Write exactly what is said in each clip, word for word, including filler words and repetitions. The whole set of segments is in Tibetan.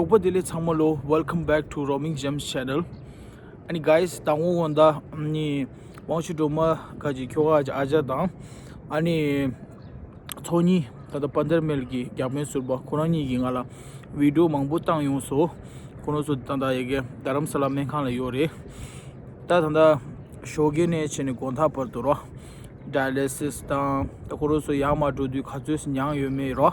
བོད་པ་བདེ་ལེགས་ཚང་མ་ལོ། Welcome back to Roaming Gems Channel. ཨ་ནི་guys, དང་པོ་གོང་ད་ནི་དབང་ཕྱུག་སྒྲོལ་མ་ག་ཅི་ཁྱོ་ག་ཅི་ཨ་ཅག་དང་ཨ་ནི་ཚོགས་གཉིས་ད་ལྟ་དཔལ་ལྡན་སྨན་གྱི་རྒྱག་དཔོན་ཟུར་པ་ཁོ་རང་གཉིས་ཀྱིས་ང་ལ་བི་ཌིའོ་མང་པོ་བཏང་ཡོང་སོང་། ཁོ་རང་ཚོ་ད་ལྟ་ཡ་གི་རྡ་རམ་ས་ལ་སྨན་ཁང་ལ་ཡོད་རེད། ད་ད་ལྟ་ཞོགས་ཀས་ནས་བྱས་ནས་དགོང་དག་བར་དུ་རོ། ཌ་ཡ་ལི་སིས་དང་ད་ཁོ་རང་ཚོ་ཡར་མར་འགྲོ་དུས་ག་ཚོད་མྱངས་ཡོད་མེད་རོ།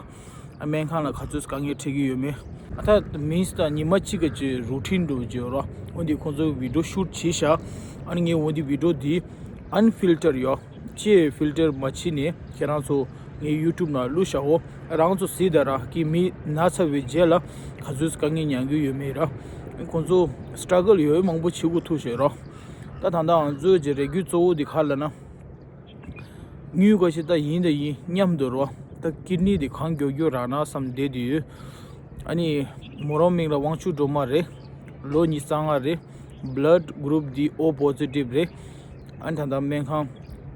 སྨན་ཁང་ལ་ག་ཚོད་དཀའ་ངལ་འཕྲད་ཀྱི་ཡོད་མེད། ད་མིན་ད་ཉི་མ་གཅིག་གི་ཅིག་རུ་ཊིན་འགྲོ་བྱེད་རོ། འོན་ཏེ་ཁོང་ཚོ་བི་ཌིའོ་ཤུཊ་བྱས་ཤག་ཨ་ནི་ངས་འོན་ཏེ་བི་ཌིའོ་འདི་ཨན་ཕིལ་ཊར་ཡོད། ཅེས་ཕིལ་ཊར་མ་བྱས་ནས་ཁྱེད་རང་ཚོ་ངའི་ཡུ་ཊུབ་ནང་བླུགས་ཤག་འོ། རང་ཚོ་གཟིགས་དང་ར་གི་མི་ན་ཚ་བའི་རྗེས་ལ་ག་ཚོད་དཀའ་ངལ་མྱངས་ཀྱི་ཡོད་མེད་ར། ཁོང་ཚོ་སི་ཊྲ་གལ་ཡོད་མང་པོ་བྱེད་དགོས་ཐུག་ཤག་རོ། ད་ད་ལྟ་ང་ཚོའི་ཅིག་རེ་སྐུལ་གཙོ་བོ་འདི་ག་རེ་ལབ་ན། དངུལ་ག་ཞིག་ད་ཡིན་ད་ཡིན་མཉམ་དུ་རོ། ད་ཀིཌ་ནི་དེ་གང་མགྱོགས་མགྱོགས་རག་ན་བསམ་བསྡད་དུས། ཨ་ནི་མོ་རང་མིང་ལ་དབང་ཕྱུག་སྒྲོལ་མ་རེད། ལོ་ཉི་ཤུ་རྩ་ལྔ་རེད། བྷི་ལཌ་གུ་རུབ་དེ་ཨོ་པོ་ཟི་ཊིབ་རེད། ཨ་ནི་ད་ལྟ་སྨན་ཁང་།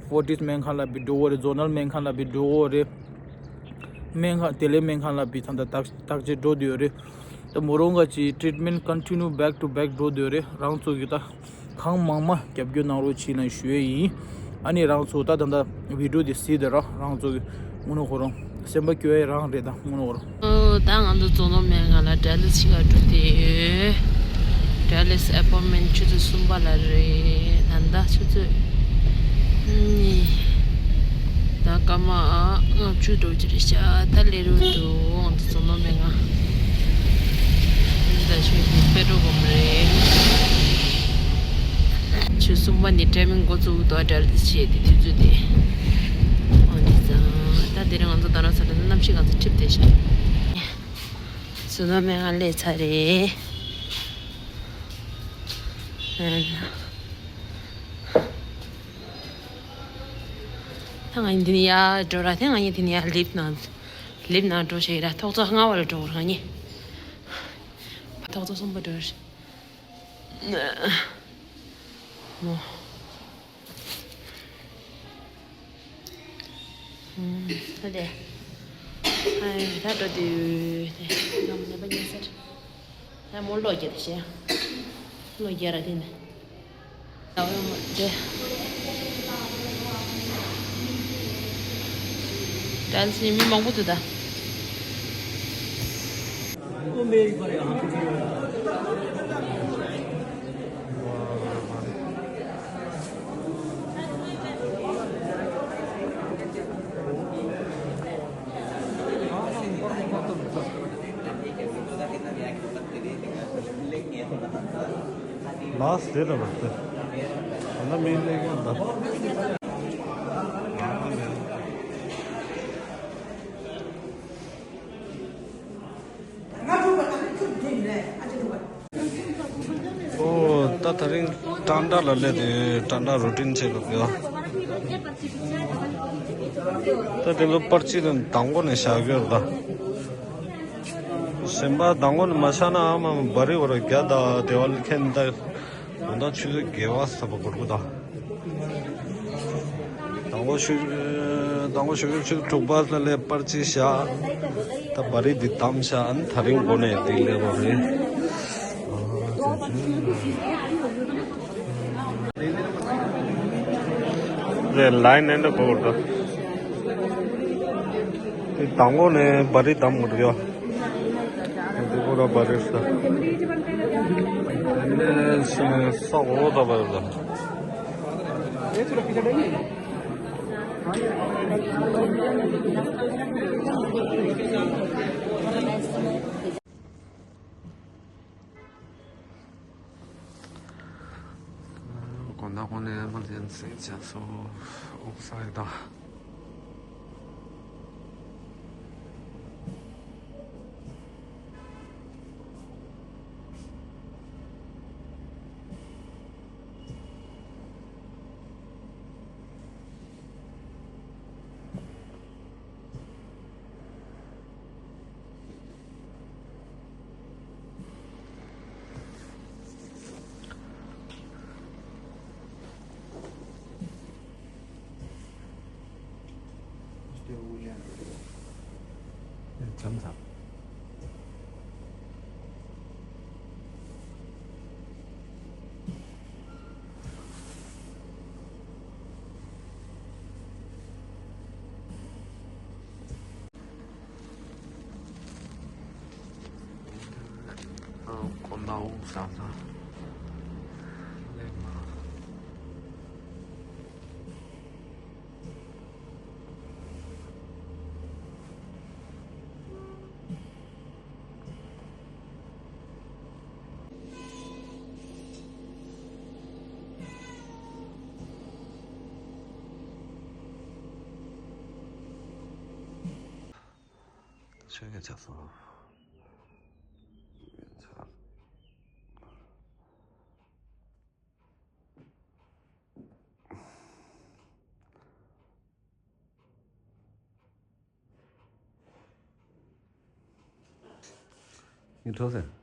ཕོར་ཊིས་སྨན་ཁང་ལ་བི་ཌིའོ་རེད། ཛོ་ནལ་སྨན་ཁང་ལ་བི་ཌིའོ་རེད། སྨན་ཁང་བདེ་ལེགས་སྨན་ཁང་ལ་བི་ད་ལྟ་བརྟག་བརྟག་དཔྱད་འགྲོ་བསྡད་ཡོད་རེད། ད་མོ་རང་ག་ཅིག་ཊི་རིཊ་མེན་ཊི་ཀོན་ཊི་ནིའུ་བེག་ཊུ་བེག་འགྲོ་བསྡད་ཡོད་རེད། རང་ཚོ་གི་ད་གང་མང་མང་རྒྱབ་སྐྱོར་གནང་རོགས་བྱེད་ལབ་ཞུ་ཡས་ཡིན། ཨ་ནི་རང་ཚོ་ད་ད་ལྟ་བི་ཌིའོ་དེ་གཟིགས་དང་ར་རང་ཚོ་གི་དངོས་གནས་ཁོ་རང་སེམས་པ་སྐྱོ་ཡས་རང་རེད། ད་དངོས་གནས་ཁོ་རང་། ཨོ། ད་ང་ཚོ་ཛོ་ནལ་སྨན་ཁང་ལ་ཌ་ཡ་ལི་སིས་བྱེད་ག་འགྲོ་བསྡད་ཡོད། ཌ་ཡ་ལི་སིས་ཨེ་པོན་མེན་ཊི་ཆུ་ཚོད་གསུམ་པ་ལ་རེད། ད་ལྟ་ཆུ་ཚོད་གཉིས། ད་སྐར་མ་ལྔ་བཅུ་འགྲོ་གི་རེད་ཤག་ད་སླེབས་རན་འདུག་ང་ཚོ་ཛོ་ནལ་སྨན་ཁང་། འདི་ད་ཆུ་ཚོད་པེ་ཊོལ་པམ་རེད། ཆུ་ཚོད་གསུམ་པ་ནས་ཊའི་མིང་འགོ་བཙུགས་འདུག་ཌ་ཡ་ལི་སིས་བྱེད་དེ་དུས་ཚོད་དེ། འོ་འདི་ཙང་ད་དེ་རིང་ང་ཚོ་རྡ་རམ་ས་ལ་ནས་གནམ་གཤིས་ག་ཚོད་འཁྲིགས་བསྡད་ཤག་ཛོ་ནལ་སྨན་ཁང་སླེབས་ཚར་རེད། ད་ང་གཉིས་འདི་ནས་ཡར་འགྲོ་ར། དེ་ང་གཉིས་དེ་ནས་ཡར་ལིབ་ནང་། ལིབ་ནང་འགྲོ་བྱེད་ར། ཐོག་བརྩེགས་ལྔ་པ་ལ་འགྲོ་དགོས་ར་ང་གཉིས། ཐོག་བརྩེགས་གསུམ་པ་འགྲོ་ར། མོ། ཨུམ། ད་དེ། ཨ་ད་འགྲོ་དུས་དེ་ང་མོ་ནད་པ་ཉལ་ས་རེད། ཡ་མོ་གློག་རྒྱག་དེ་བྱས། གློག་རྒྱག་ར་དེ་ནས། ད་འོ་མ་དེ། ད་ལྟ་ཕྱིན་མི་མང་པོ་འདུག་ད། ལགས་དེ་ལ་ལགས་དེ། ད་ལྟ་མི་ལེགས་ཡོད་ད། ཨོ། ད་དེ་རིང་ཊན་ཊ་ལ་སླེབས་ཏེ་ཊན་ཊ་རུ་ཊིན་བྱེད་དགོས་ཡོད། ད་དེ་ཚོ་པར་ཆས་དང་དང་པོ་ནས་བཞག་གི་ཡོད་ད། གཞན་པ་དང་པོ་ནས་མ་བཞག་ན་ཨ་མ་བ་རི་བ་ར་རྒྱ་ད་དེ་བ་ལ་ཁེན་ད། ད་ཆུ་ཚོད་བརྒྱད་པ་ཟིན་པ་འགོར་གི་ད། དང་པོ་ཞུ། དང་པོ་ཞུ་གི་ཆུ་ཚོད་དྲུག་པ་ལ་སླེབས། པར་ཆས་བཞག་ད་བ་རི་འདི་བསྡམས་བཞག་ཨ་ནི་དེ་རིང་འགོ་ནས་འདི་སླེབས་པ་རེད། རེད། ལའིན་ནས་འདི་འགོར་གི་ད། དེ་དང་པོ་ནས་བ་རི་བསྡམ་དགོས་ཡོད། འདི་པུ་ར་བ་རི་ས། དེ་ནས་ས་འོག་ད་བ་རི་ད། དགོང་དག་གོང་ནས་མ་ལེན་ཟིན་ཅག་སོ། ཨོག་ས་ཡི་ད། ཨོ་ས་ས། ལེགས་མ། ཆོས་ཀྱི་ཆབ་སོ། ངས་ཐོག་ཟེར།